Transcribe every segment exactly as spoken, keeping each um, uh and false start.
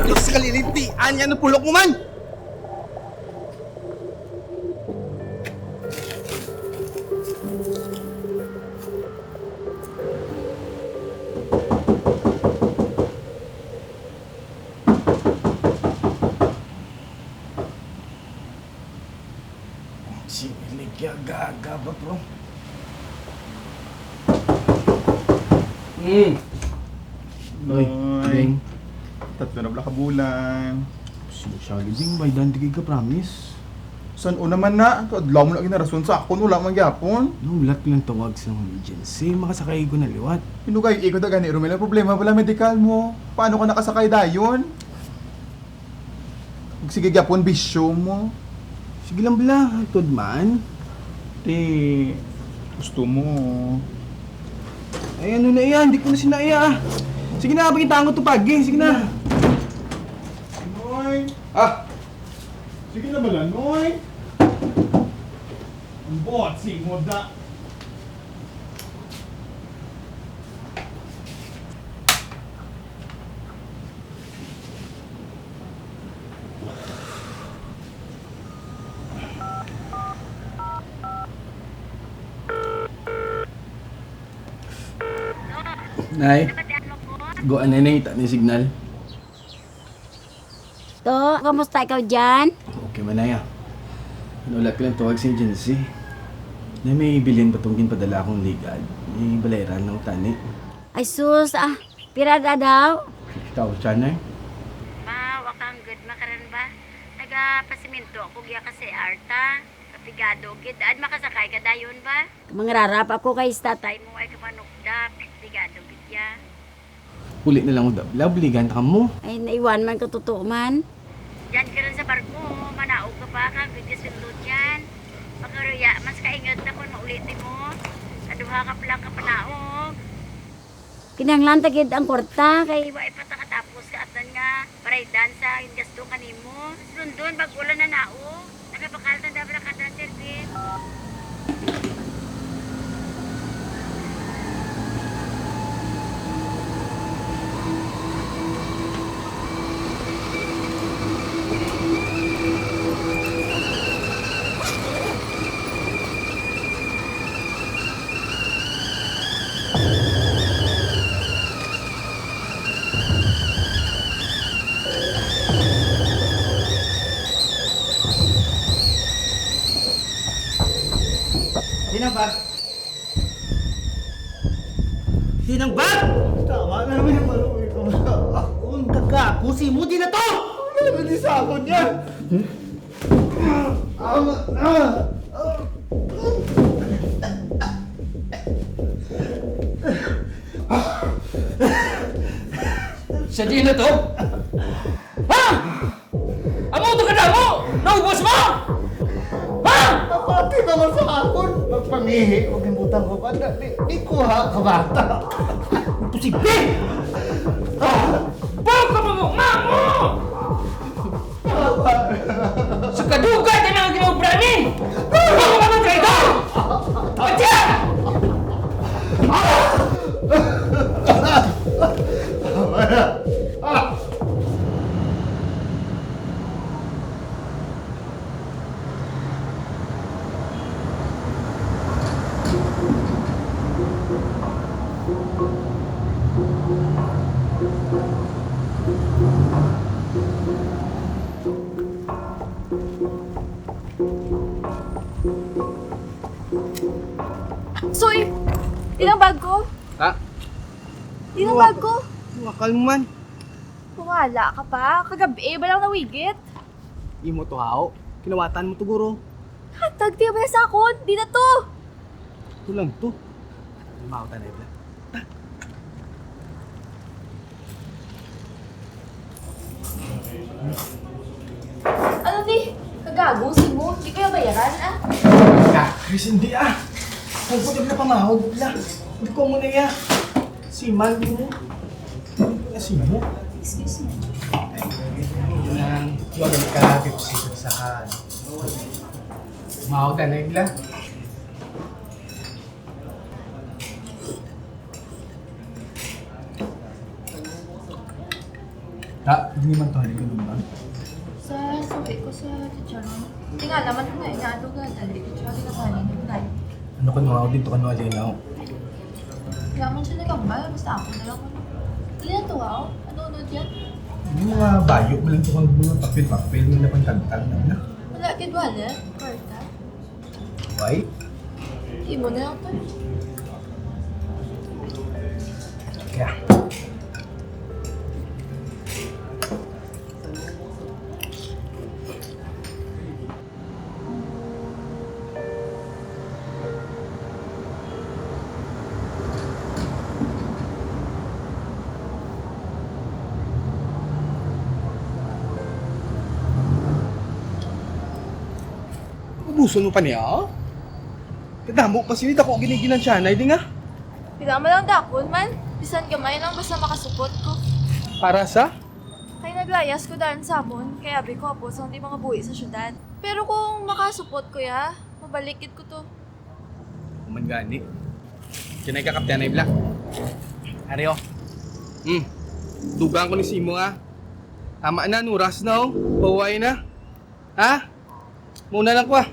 Diyos, kalilintian yan ang pulok mo man! Sige, aga-aga ba, bro? Mm. Uy, Noy. Ding. Tatlo na pala ka bulan. Sige siya, Ding. Baydan, di ka promise. San-o naman na? Kadlaw mo na ginarason sa akon, wala man gyapon. Nahulat ko lang tawag sa mga agency. Makasakay ko na liwat. Hinugay, ikaw na gani, Romel. Ang problema pala, medical mo. Paano ka nakasakay dayon? Sige gyapon, bisyo mo. Sige lang bala, hangtod man. Ti, gusto mo. Ay, ano na yan? Di ko na sinaya, ah. Sige na, pagkita ko to pagi. Sige na. Noy! Ah! Sige na bala, Noy! Ang buhat si mo da. Nay, go, anay na kita ni signal. To, kamusta ikaw dyan? Okay man, Nay, ah. Nahulat ko lang tawag sa agency. Na may bilin pa tong ginpadala akong ligad. May balayran lang tani. Ay sus, ah, pira da daw? Fifty thousand, Nay. Ma, wa kang good makaran ba? Nagapasimento ako giya ka sa Arta. Kapigado gid, ad makasakay ka dayon ba? Mangrarap ako kay si tatay mo ay kamanukdap. Kapigado gid ya. Uli na lang, Udab. Labligan ta mo. Ay, naiwan man ko, totoo man. Diyan ka rin sa barko, manaog ka pa, kag bigis yung load yan. Pagkaruya, mas kaingat na kung mauli ti mo. Kaduha ka pala ka panaog. Kinahanglan ta gid ang kwarta, kay wa pa ta katapos ka atan nga paraydan sa gasto kanimo. Sa London, bag-o lang na nao. Nagabakal na daw na kada service. Hinang bag! Hinang bag! Tama na naman yung maluwi ko sa akon. Kagago, si mo, di na to! Wala na di sa akon yan! Ama na! Sa di na to? Ha? Amo to kadamo? Naubos mo? Ha? Napati naman sa akon! Magpangihi, huwag yung butang ko pa. Di, di kuha ka bata. Imposible! Ah! Bawal ka mamukmamo! Sa kadugay ka nang ginaubra ni! Ako ka ng traidor! Atya! Soy! Ilang bag ko? Ha? Ilang bag ko? Wakal mo man. Wala ka pa. Kagabi, ba lang nawigit? Imo to, haw. Kinawatan mo to, guro. Hatag, tiya ba sa akon? Di na to. Ito lang to. Mauta na, Ebla. Ano ni? Kagago, si mo. Di kaya bayaran, ah? Ah, Chris, hindi, ah. Kung pwede na pamahog, bla. Hindi ko muna, ya. Si man, di mo. Hindi ko na si mo. Excuse me. Nang, wala ka, Pepsi, sa ka. Mauta na, Ebla. Ta, hindi man to halin ka naman. Sa suki ko sa chicharon. Tingala man ko nga inaado ka, dali. Chicharon na kanin, hindi. Ano ka nung ako dito ka nung alinaw? Kaya man siya nagambal, basta ako na lang. Hindi na to, wow. Ano, ano dyan? Yung mga bayo, malang to kang mga papel-papel, may napantagtag na na. Wala, kid wallet, kwarta. Why? Imo na lang to. Yeah. Ubuson mo pa niya, oh? Kadamo pa sini, dako gini ginansyanay, di nga? Pila man lang dakon man, bisan gamay lang, basta makasupot ko. Para sa? Kay naglayas ko daan sa amon, kay abi ko, apos ang di mga buhi sa syudad. Pero kung makasupot ko ya, mabalik gid ko to. Human gani. Kinay ka, Kapten Ibla. Ari, oh. Hmm. Dugang ko ni simo, ha. Tama na, nuras na, oh. Pahuway na. Ha? Muna lang ko, ah.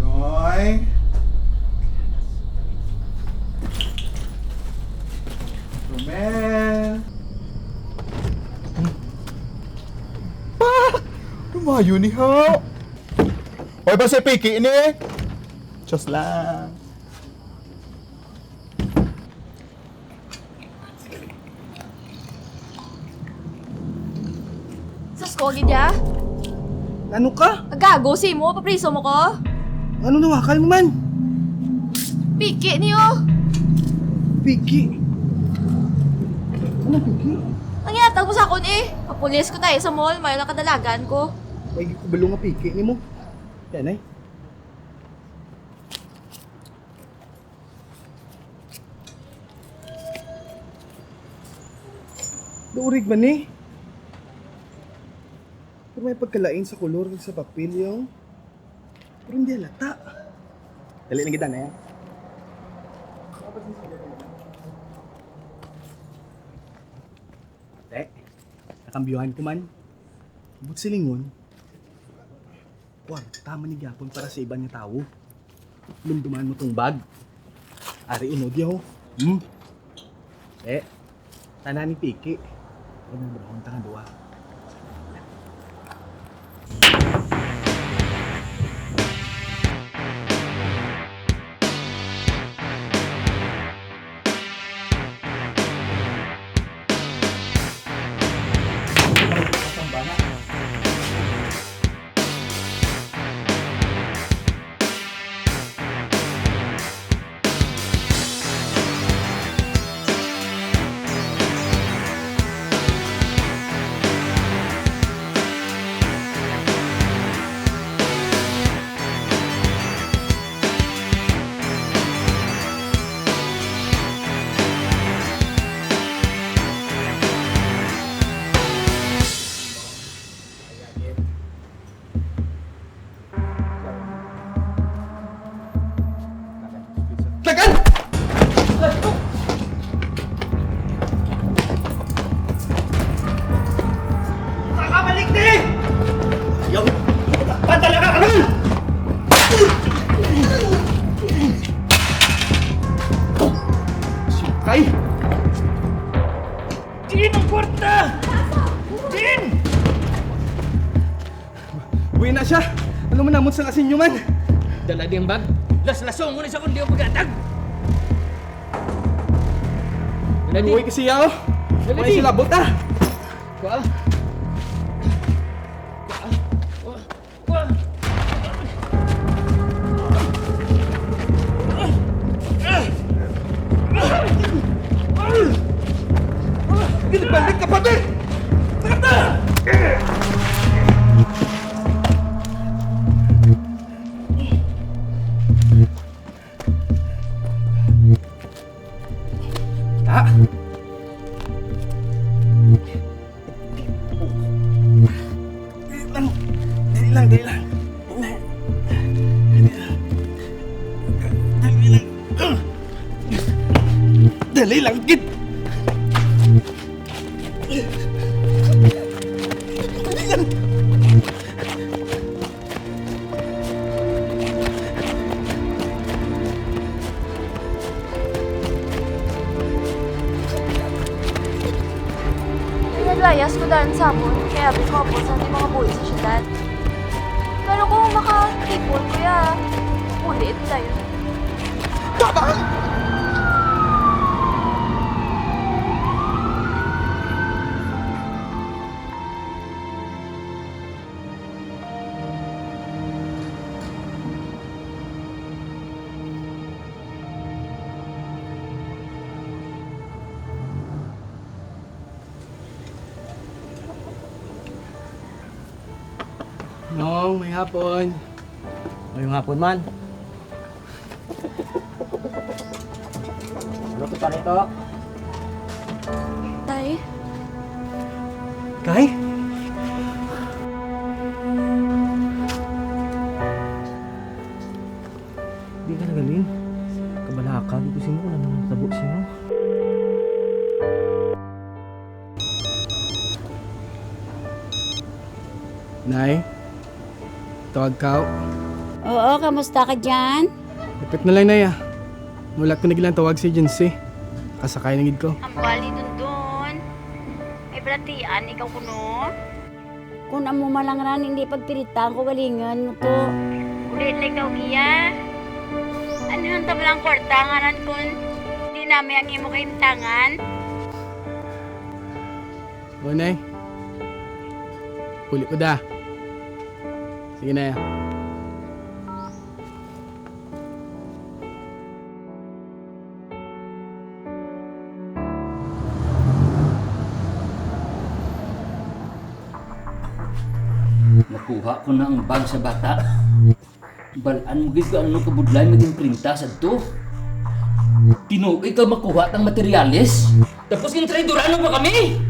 Noy. Romel. Pak! Lumayo ni ha. Hoy, ba si Piki ini? Just lang. Sus ko, gid ya. Ano ka? Agago, si mo, papriso mo ko? Ano na, wakal mo man? Piki niyo. Piki? Ano piki? Ang yatag mo sa akon eh. Papulis ko tayo sa mall, may lang kadalagan ko. May gikubalo nga piki ni mo. Yan eh. Daurig man ni. Pero may pagkalain sa kolor kag sa papel, yo. Pero hindi halata. Dali lang kita na yan. Te, nakambiyuhan ko man. But silingon, kwarta man ni gyapon para sa iban nga tawo. Lumduman mo tong bag. Ari unod yaw. Hmm? Eh, tanan ni piki. Ay, nagbrahon ta nga duwa. Lagan! Nakabalik ni! Ayaw! Padala ka, Carol! Sukay! Diin ang kwarta? Diin? Buhi na siya. Ano man namon sa kasinyo man? Dala di ang bag. Laslason mo na siya kung di ang pagkatag. Ready? Luoy kasi ako. Ready? Wala sila buta. Kuha. Kuha. Kuha. Ginibalik ka, pati! Ta! Dali lang, dali lang, dali lang. Dali lang. Dali lang, gid. Dali lang. Pinalayas ko daan sa amon, kay abi ko, apon sa ating mga buhi sa syudad. Pero kung makatipon, kuya, ulit tayo. Tabang! Nong, may hapon. May hapon man. Ano to pa rito? Tay? Kay? Di ka nagaling. Kabalaka, di ko simo kung ano ang tabo simo. Nay, tawag ka. Oo, kamusta ka dyan? Dapit na lang, Nay, ah. Wala ko na gid lang tawag si agency. Kasakay na gid ko. Ambali, Dundon. May balatian ikaw kuno? Kun amo man lang ran, hindi pagpilitan ko galingan mo to. Ulit lang ikaw, Gia. Ano ang tabalang kwarta nga ran kun di nami ang imo kahimtangan? O, Nay. Uli ko da. Sige na, ya. Nakuha ko na ang bag sa bata. Balaan mo gid kung ano kabudlay mag-imprinta sa to. Tinuoy ka makuha tang materyales, tapos gintraidorano pa kami.